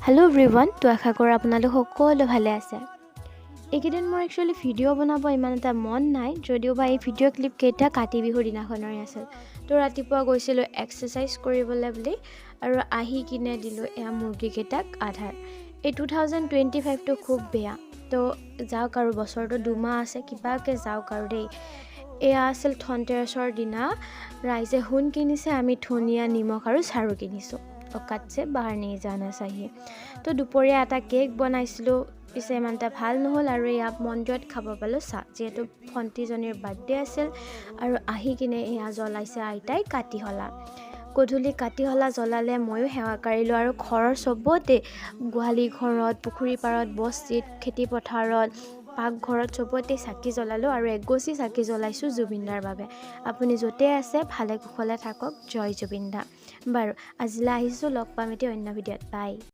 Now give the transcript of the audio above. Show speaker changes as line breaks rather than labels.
Hello' everyone, তো আশা কৰোঁ আপোনালোক সকলো ভালে আছে। এইকেইদিন মোৰ একচুৱেলি ভিডিঅ' বনাব ইমান এটা মন নাই, যদিও বা এই ভিডিঅ' ক্লিপকেইটা কাতি বিহুৰ দিনাখনৰে আছিল। তো ৰাতিপুৱা গৈছিলোঁ এক্সাৰচাইজ কৰিবলৈ বুলি আৰু আহি কিনে দিলোঁ এয়া মুৰ্গীকেইটাক আধাৰ। এই 2025টো খুব বেয়া। তো যাওক আৰু, বছৰটো 2 মাহ আছে, কিবাকৈ যাওক আৰু দেই। এয়া আছিল ধনতেৰছৰ দিনা, ৰাইজে সোণ কিনিছে, আমি ধনিয়া, নিমখ আৰু ঝাৰু কিনিছোঁ। औकात से बाहर नहीं जाना चाहिए। তো দুপৰীয়া এটা কেক বনাইছিলোঁ, পিছে ইমান এটা ভাল নহ'ল। আৰু এয়া মন্দিৰত খাব পালোঁ চাহ, যিহেতু ভণ্টিজনীৰ বাৰ্থডে আছিল। আৰু আহি কিনে এয়া জ্বলাইছে আইতাই কাতিশলা। গধূলি কাতিশলা জ্বলালে, ময়ো সেৱা কাঢ়িলোঁ আৰু ঘৰৰ চবতে, গোহালি ঘৰত, পুখুৰী পাৰত, বস্তিত, খেতি পথাৰত, পাকঘৰত চবতে চাকি জ্বলালোঁ আৰু এগছি চাকি জ্বলাইছোঁ জুবিনদাৰ বাবে। আপুনি য'তে আছে ভালে কুশলে থাকক। জয় জুবিন দা। বাৰু, আজিলৈ আহিছোঁ, লগ পাম এতিয়া অন্য ভিডিঅ'ত। বাই।